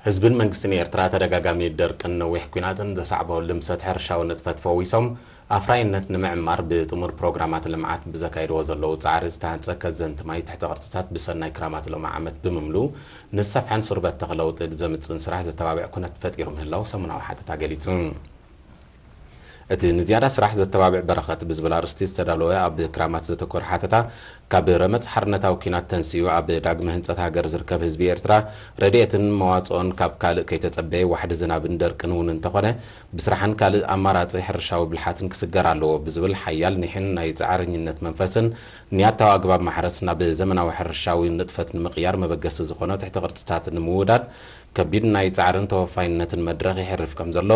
ህዝብን መንግስትን ኤርትራ ተደጋጋሚ ደርቅን ነዊሕ ኲናትን ዘሳዕቦ ልምሰት ሕርሻዊ ንጥፈት ፈዊሶም ኣፍራይነት ንምዕማር ብጥሙር ፕሮግራማት ልምዓት ብዘካይድዎ ዘለዉ ጻዕሪ ዝተሃንጸ ከዘንቲ ማይ ትሕተ ቅርጽታት ብሰናይ ክራማት ሎሚ ዓመት ብምምሉ ንሰፍሐን ሱር በተኽ ለውጢ ዘምጽእን ስራሕ ዘተባብዕ ኩነት ፈጢሩ ምህላው ሰሙናዊ ሓተታ ገሊጹ። እቲ ንዝያዳ ስራሕ ዘተባብዕ በረኸት ብዝብል ኣርእስቲ ዝተዳለወ ኣብ ክራማት ዘተኮረ ሓተታ፣ ካብ ረመጽ ሓርነታዊ ኲናት ተንሲኡ ኣብ ዳግመ ህንጸት ሃገር ዝርከብ ህዝቢ ኤርትራ ረድኤትን መዋጽኦን ካብ ካልእ ከይተጸበየ ዋሕዲ ዝናብን ደርቅን እውን እንተኾነ ብስራሕን ካልእ ኣማራጺ ሕርሻዊ ብልሓትን ክስገር ኣለዎ ብዝብል ሓያል ኒሕን ናይ ጻዕረኝነት መንፈስን ንያታዊ ኣግባብ ማሕረስ ናብ ዘመናዊ ሕርሻዊ ንጥፈት ንምቕያር መበገሲ ዝኾኖ ትሕተ ቅርጽታት ንምውዳድ ከቢድ ናይ ጻዕርን ተወፋይነትን መድረኽ የሕርፍ ከም ዘሎ፣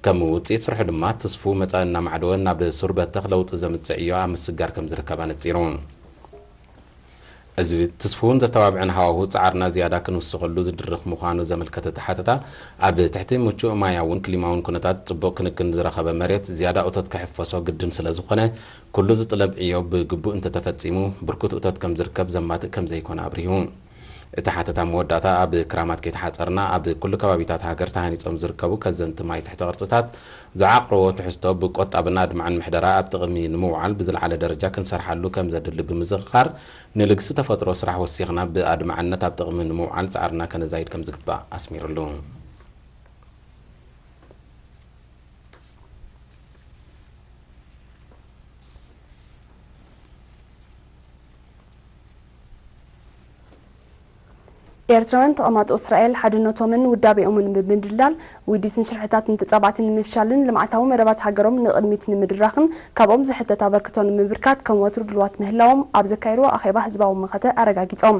ከም ውጽኢት ስርሑ ድማ ትስፉው መጻኢ እናማዕደወ ናብ ሱር በተኽ ለውጢ ዘምጽእ ዕዮ ኣብ ምስጋር ከም ዝርከብ ኣነጺሩ። እዚ ትስፉውን ዘተባብዕን ሃዋሁ ጻዕርና ዝያዳ ክንውስኸሉ ዝድርኽ ምዃኑ ዘመልከተ እቲ ሓተታ፣ ኣብ ትሕቲ ምቹእ ማያውን ክሊማውን ኩነታት ጽቡቕ ክንክን ዝረኸበ መሬት ዝያዳ እቶት ክሕፈሶ ግድን ስለ ዝኾነ፣ ኩሉ ዝጥለብ ዕዮ ብግቡእ እንተተፈጺሙ ብርኩት እቶት ከም ዝርከብ ዘማትእ ከም ዘይኮነ ኣብሪሁ። እቲ ሓተታ መወዳእታ ኣብ ክራማት ከይተሓጸርና ኣብ ኩሉ ከባቢታት ሃገር ተሃኒጾም ዝርከቡ ከዘንቲ ማይ ትሕተ ቅርጽታት ዝዓቕርዎ ትሕዝቶ ብቆጣብን ኣድማዕን ምሕደራ ኣብ ጥቕሚ ንምውዓል ብዝለዓለ ደረጃ ክንሰርሓሉ ከም ዘድሊ ብምዝኽኻር፣ ንልግሲ ተፈጥሮ ስራሕ ወሲኽና ብኣድማዕነት ኣብ ጥቕሚ ንምውዓል ጻዕርና ከነዛይድ ከም ዝግባእ ኣስሚርሉ። ኤርትራውያን ተቐማጦ እስራኤል ሓድነቶምን ውዳቤኦምን ብምድልዳል ውዲትን ሽርሕታትን ተጻባእቲ ንምፍሻልን ልምዓታዊ መደባት ሃገሮም ንቕድሚት ንምድራኽን ካብኦም ዝሕተት ኣበርክቶ ንምብርካት ከም ወትሩ ድልዋት ምህላዎም ኣብ ዘካየድዎ ኣኼባ ህዝባዊ መኸተ ኣረጋጊጾም።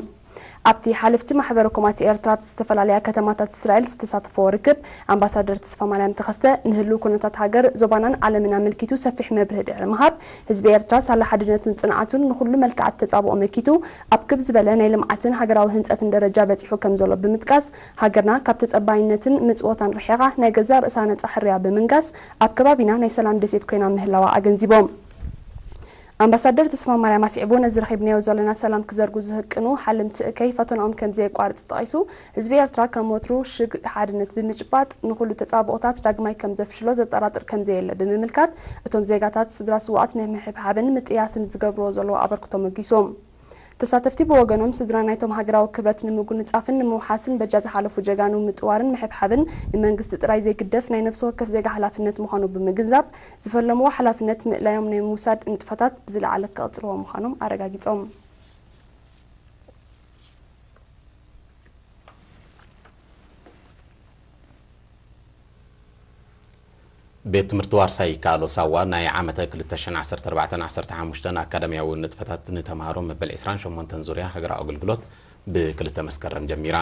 ኣብቲ ሓለፍቲ ማሕበረ ኮማት ኤርትራ ኣብ ዝተፈላለያ ከተማታት እስራኤል ዝተሳተፈዎ ርክብ ኣምባሳደር ተስፋማርያም ተኸስተ ንህልው ኩነታት ሃገር፣ ዞባናን ዓለምን ኣመልኪቱ ሰፊሕ መብርሂ ድሕሪ ምሃብ፣ ህዝቢ ኤርትራ ሳላ ሓድነቱን ጽንዓቱን ንኹሉ መልክዓት ተጻብኦ መኪቱ ኣብ ክብ ዝበለ ናይ ልምዓትን ሃገራዊ ህንጸትን ደረጃ በጺሑ ከም ዘሎ ብምጥቃስ፣ ሃገርና ካብ ተጸባይነትን ምጽወታን ርሒቓ ናይ ገዛእ ርእሳ ነጻ ሕርያ ብምንጋስ ኣብ ከባቢና ናይ ሰላም ደሴት ኮይና ምህላዋ ኣገንዚቦም። ኣምባሳደር ተስፋማርያም ኣስዒቡ፣ ነዚ ረኺብናዮ ዘለና ሰላም ክዘርጉ ዝህቅኑ ሓለምቲ እከይ ፈተናኦም ከም ዘየቋርጽ ጠቒሱ፣ ህዝቢ ኤርትራ ከም ወትሩ ሽግ ሓድነት ብምጭባጥ ንኹሉ ተጻብኦታት ዳግማይ ከም ዘፍሽሎ ዘጠራጥር ከም ዘየለ ብምምልካት፣ እቶም ዜጋታት ስድራ ስውኣት ናይ ምሕብሓብን ምጥያስን ዝገብርዎ ዘለዉ ኣበርክቶ መጊሶም። ተሳተፍቲ ብወገኖም፣ ስድራ ናይቶም ሃገራዊ ክብረት ንምጉንጻፍን ንምውሓስን በጃ ዝሓለፉ ጀጋኑ ምጥዋርን ምሕብሓብን ንመንግስቲ ጥራይ ዘይግደፍ ናይ ነፍሲ ወከፍ ዜጋ ሓላፍነት ምዃኑ ብምግንዛብ፣ ዝፈለምዎ ሓላፍነት ምእላዮም ናይ ምውሳድ ንጥፈታት ብዝለዓለ ክቕጽልዎ ምዃኖም ኣረጋጊጾም። ቤት ትምህርቲ ዋርሳይ ይከኣሎ ሳዋ ናይ ዓመተ ክልተ ሽሕን ዓሰርተ ኣርባዕተን ዓሰርተ ሓሙሽተን ኣካዳሚያዊ ንጥፈታት ንተምሃሮ መበል ዕስራን ሸሞንተን ዙርያ ሃገራዊ ኣገልግሎት ብክልተ መስከረም ጀሚራ።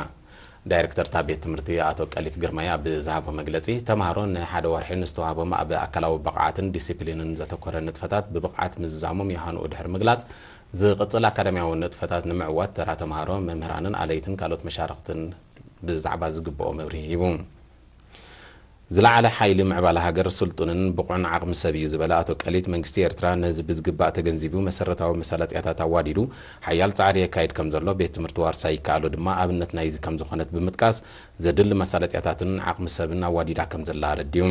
ዳይሬክተር እታ ቤት ትምህርቲ ኣቶ ቀሊት ግርማይ ኣብ ዝሃቦ መግለጺ፣ ተምሃሮ ንሓደ ወርሒ ንዝተዋህቦም ኣብ ኣካላዊ ብቕዓትን ዲሲፕሊንን ዘተኮረ ንጥፈታት ብብቕዓት ምዝዛሞም የሃንኡ ድሕሪ ምግላጽ፣ ዝቕጽል ኣካዳሚያዊ ንጥፈታት ንምዕዋት ተራ ተምሃሮ፣ መምህራንን ኣለይትን ካልኦት መሻርኽትን ብዛዕባ ዝግብኦ መብርሂ ሂቡ። ዝለዓለ ሓይሊ ምዕባለ ሃገር ስልጡንን ብቑዕን ዓቕሚ ሰብ እዩ ዝበለ ኣቶ ቀሊት፣ መንግስቲ ኤርትራ ነዚ ብዝግባእ ተገንዚቡ መሰረታዊ መሳለጥያታት ኣዋዲዱ ሓያል ጻዕሪ የካይድ ከም ዘሎ፣ ቤት ትምህርቲ ዋርሳይ ይከኣሎ ድማ ኣብነት ናይዚ ከም ዝኾነት ብምጥቃስ፣ ዘድሊ መሳለጥያታትን ዓቕሚ ሰብን ኣዋዲዳ ከም ዘላ ኣረዲኡ።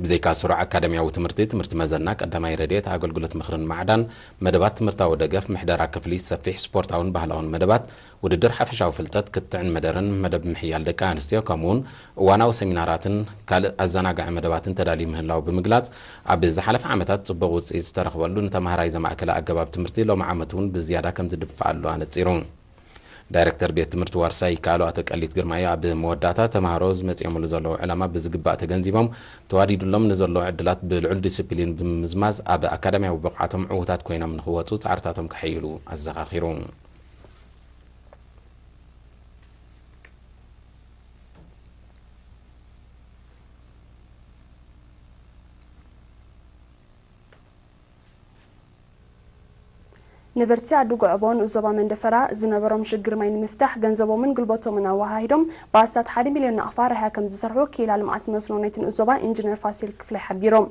ብዘይካ ስሩዕ ኣካዳሚያዊ ትምህርቲ፣ ትምህርቲ መዘና፣ ቀዳማይ ረድኤት፣ ኣገልግሎት ምኽርን ማዕዳን፣ መደባት ትምህርታዊ ደገፍ፣ ምሕደራ ክፍሊ፣ ሰፊሕ ስፖርታውን ባህላውን መደባት፣ ውድድር ሓፈሻዊ ፍልጠት፣ ክትዕን መደረን፣ መደብ ምሕያል ደቂ ኣንስትዮ፣ ከምኡውን እዋናዊ ሰሚናራትን ካልእ ኣዘናጋዒ መደባትን ተዳልዩ ምህላው ብምግላጽ፣ ኣብ ዝሓለፈ ዓመታት ጽቡቕ ውጽኢት ዝተረኽበሉ ንተማሃራይ ዘማእከለ ኣገባብ ትምህርቲ ሎሚ ዓመት እውን ብዝያዳ ከም ዝድፋኣሉ ኣነጺሩ። ዳይሬክተር ቤት ትምህርቲ ዋርሳይ ይከኣሎ ኣቶ ቀሊት ግርማይ ኣብ መወዳእታ፣ ተምሃሮ ዝመጽኦምሉ ዘለዉ ዕላማ ብዝግባእ ተገንዚቦም፣ ተዋዲዱሎም ንዘለዉ ዕድላት ብልዑል ዲሲፕሊን ብምምዝማዝ፣ ኣብ ኣካዳሚያዊ ብቕዓቶም ዕዉታት ኮይኖም ንኽወጹ ጻዕርታቶም ከሐይሉ ኣዘኻኺሩ። ነበርቲ ዓዲ ጉዕቦ ንኡስ ዞባ መንደፈራ ዝነበሮም ሽግር ማይ ንምፍታሕ ገንዘቦምን ጉልበቶምን ኣወሃሂዶም ብኣስታት ሓደ ሚልዮን ናቕፋ ራህያ ከም ዝሰርሑ ክኢላ ልምዓት መስኖ ናይቲ ንኡስ ዞባ ኢንጂነር ፋሲል ክፍላይ ሓቢሮም።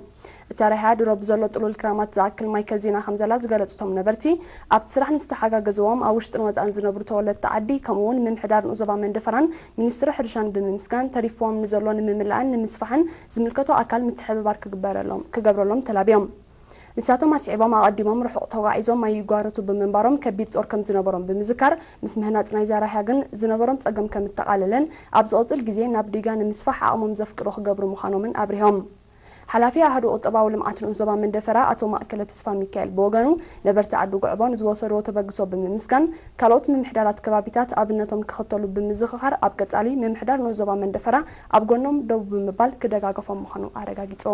እታ ራህያ ድሮ ብዘሎ ጥሉል ክራማት ዝኣክል ማይ ከዚና ከም ዘላ ዝገለጹ እቶም ነበርቲ፣ ኣብቲ ስራሕ ንዝተሓጋገዝዎም ኣብ ውሽጥን ወጻእን ዝነብሩ ተወለድቲ ዓዲ፣ ከምኡ እውን ምምሕዳር ንኡስ ዞባ መንደፈራን ሚኒስትሪ ሕርሻን ብምምስጋን፣ ተሪፍዎም ንዘሎ ንምምላእን ንምስፋሕን ዝምልከቶ ኣካል ምትሕብባር ክግበረሎም ክገብረሎም ተላብዮም። ንሳቶም ኣስዒቦም፣ ኣቐዲሞም ርሑቕ ተጓዒዞም ማይ ይጓረቱ ብምንባሮም ከቢድ ጾር ከም ዝነበሮም ብምዝካር፣ ምስ ምህናጽ ናይዛ ራህያ ግን ዝነበሮም ጸገም ከም እተቓለለን ኣብ ዝቕጽል ግዜ ናብ ዲጋ ንምስፋሕ ዓቕሞም ዘፍቅዶ ክገብሩ ምዃኖምን ኣብሪሆም። ሓላፊ ኣሃዱ ቁጠባዊ ልምዓት ንኡስ ዞባ መንደፈራ ኣቶ ማእከለ ተስፋ ሚካኤል ብወገኑ፣ ነበርቲ ዓዲ ጉዕቦ ንዝወሰድዎ ተበግሶ ብምምስጋን፣ ካልኦት ምምሕዳራት ከባቢታት ኣብነቶም ክኽተሉ ብምዝኽኻር፣ ኣብ ቀጻሊ ምምሕዳር ንኡስ ዞባ መንደፈራ ኣብ ጎኖም ደው ብምባል ክደጋገፎም ምዃኑ ኣረጋጊጹ።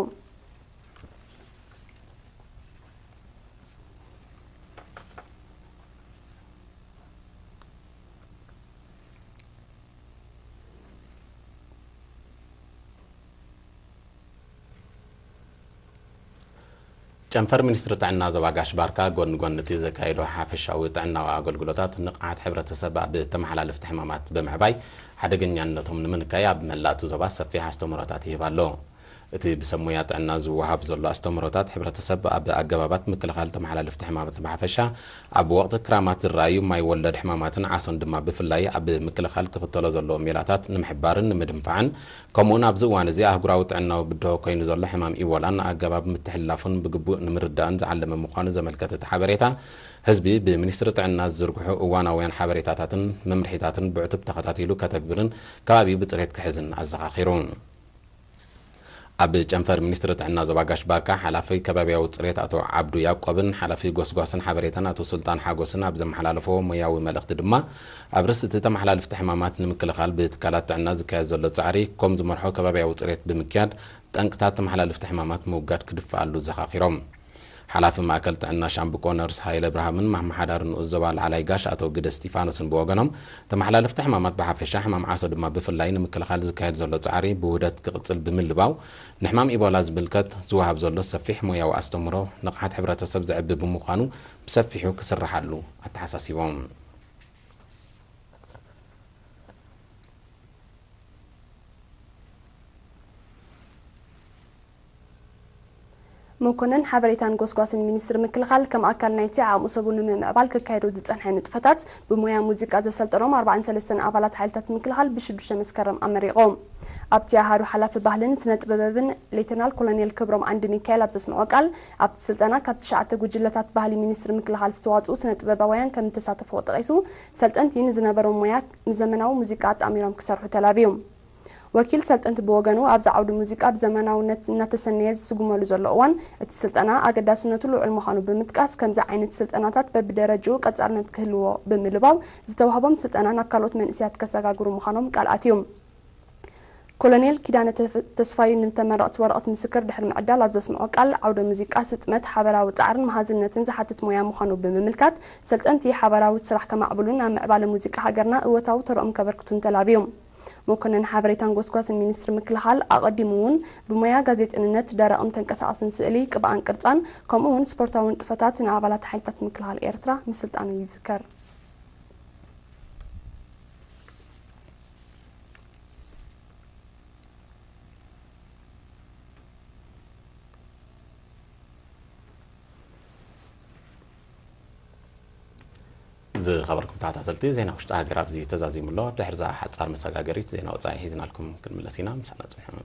ጨንፈር ሚኒስትሪ ጥዕና ዞባ ጋሽ ባርካ፣ ጎኒ ጎኒ እቲ ዘካየዶ ሓፈሻዊ ጥዕናዊ ኣገልግሎታት፣ ንቕሓት ሕብረተሰብ ኣብ ተመሓላለፍቲ ሕማማት ብምዕባይ ሓደገኛነቶም ንምንካይ ኣብ መላእ እቲ ዞባ ሰፊሕ ኣስተምህሮታት ይህብ ኣሎ። እቲ ብሰብ ሞያ ጥዕና ዝወሃብ ዘሎ ኣስተምህሮታት፣ ሕብረተሰብ ኣብ ኣገባባት ምክልኻል ተመሓላለፍቲ ሕማማት ብሓፈሻ፣ ኣብ ወቕቲ ክራማት ዝረኣዩ ማይ ወለድ ሕማማትን ዓሶን ድማ ብፍላይ ኣብ ምክልኻል ክኽተሎ ዘለዎ ሜላታት ንምሕባርን ንምድንፋዕን፣ ከምኡውን ኣብዚ እዋን እዚ ኣህጉራዊ ጥዕናዊ ብድሆ ኮይኑ ዘሎ ሕማም ኢቦላን ኣገባብ ምትሕልላፉን ብግቡእ ንምርዳእን ዝዓለመ ምዃኑ ዘመልከተ እቲ ሓበሬታ፣ ህዝቢ ብሚኒስትሪ ጥዕና ዝዝርግሑ እዋናውያን ሓበሬታታትን መምርሒታትን ብዕቱብ ተኸታቲሉ ከተግብርን ከባቢኡ ብፅሬት ክሕዝን ኣዘኻኺሩ። ኣብ ጨንፈር ሚኒስትሪ ጥዕና ዞባ ጋሽ ባርካ፣ ሓላፊ ከባቢያዊ ፅሬት ኣቶ ዓብዱ ያዕቆብን ሓላፊ ጎስጓስን ሓበሬታን ኣቶ ሱልጣን ሓጎስን ኣብ ዘመሓላለፎ ሞያዊ መልእኽቲ ድማ፣ ኣብ ርእሲ እቲ ተመሓላልፍቲ ሕማማት ንምክልኻል ብትካላት ጥዕና ዝካየድ ዘሎ ጻዕሪ ከም ዝመርሖ ከባቢያዊ ጽሬት ብምክያድ ጠንቅታት ተመሓላልፍቲ ሕማማት ምውጋድ ክድፈኣሉ ዘኻኺሮም። ሓላፊ ማእከል ጥዕና ሻምብቆ ነርስ ሃይለ ብርሃምን ኣመሓዳሪ ንኡስ ዞባ ላዕላይ ጋሽ ኣቶ ግደ እስጢፋኖስን ብወገኖም፣ ተመሓላልፍቲ ሕማማት ብሓፈሻ፣ ሕማም ዓሶ ድማ ብፍላይ ንምክልኻል ዝካየድ ዘሎ ጻዕሪ ብውህደት ክቕጽል ብምልባው፣ ንሕማም ኢቦላ ዝምልከት ዝወሃብ ዘሎ ሰፊሕ ሞያዊ ኣስተምህሮ ንቕሓት ሕብረተሰብ ዘዕቢ ብምዃኑ ብሰፊሑ ክስርሓሉ ኣተሓሳሲቦም። መኮነን ሓበሬታን ጎስጓስን ሚኒስትሪ ምክልኻል፣ ከም ኣካል ናይቲ ዓቕሚ ሰቡ ንምምዕባል ክካየዱ ዝጸንሐ ንጥፈታት፣ ብሞያ ሙዚቃ ዘሰልጠኖም ኣርባዓን ሰለስተን ኣባላት ሓይልታት ምክልኻል ብሽዱሽተ መስከረም ኣመሪቖም። ኣብቲ ኣሃዱ ሓላፊ ባህልን ስነ ጥበብን ሌተናል ኮሎኔል ክብሮም ዓንዲ ሚካኤል ኣብ ዘስምዖ ቃል፣ ኣብቲ ስልጠና ካብ ትሽዓተ ጉጅለታት ባህሊ ሚኒስትሪ ምክልኻል ዝተዋጽኡ ስነ ጥበባውያን ከም እተሳተፍዎ ጠቒሱ፣ ሰልጠንቲ ንዝነበሮም ሞያ ንዘመናዊ ሙዚቃ ኣጣሚሮም ክሰርሑ ተላብዩ። ወኪል ሰልጠንቲ ብወገኑ፣ ኣብዚ ዓውዲ ሙዚቃ ብዘመናውነት እናተሰነየ ዝስጉመሉ ዘሎ እዋን፣ እቲ ስልጠና ኣገዳስነቱ ልዑል ምዃኑ ብምጥቃስ፣ ከምዚ ዓይነት ስልጠናታት በብደረጅኡ ቀጻልነት ክህልዎ ብምልባው፣ ዝተዋህቦም ስልጠና ናብ ካልኦት መንእሰያት ከሰጋግሩ ምዃኖም ቃል ኣትዩ። ኮሎኔል ኪዳነ ተፍ-፣ ተስፋይ ንተመረቕቲ ወረቐት ምስክር ድሕሪ ምዕዳል ኣብ ዘስምዖ ቃል፣ ዓውደ ሙዚቃ ስጥመት፣ ሓበራዊ ጻዕርን መሃዝነትን ዝሓትት ሞያ ምዃኑ ብምምልካት፣ ሰልጠንቲ ሓባራዊ ስራሕ ከማዕብሉን ኣብ ምዕባለ ሙዚቃ ሃገርና እወታዊ ተረኦም ከበርክቱን ተላብዩ። መኮነን ሓበሬታን ጎስጓስን ሚኒስትሪ ምክልኻል፣ ኣቐዲሙ እውን ብሞያ ጋዜጠንነት፣ ደረቕን ተንቀሳቓስን ስእሊ፣ ቅብኣን ቅርጻን፣ ከምኡ እውን ስፖርታዊ ንጥፈታት ንኣባላት ሓይልታት ምክልኻል ኤርትራ ምስልጣኑ ይዝከር። ዝኸበርኩም ተኸታተልቲ፣ ዜና ውሽጢ ሃገር ኣብዚ ተዛዚሙ ኣሎ። ድሕሪ እዛ ሓጻር መሰጋገሪት፣ ዜና ወጻኢ ሒዝናልኩም ክንምለስ ኢና። ምሳና ጽንሑ።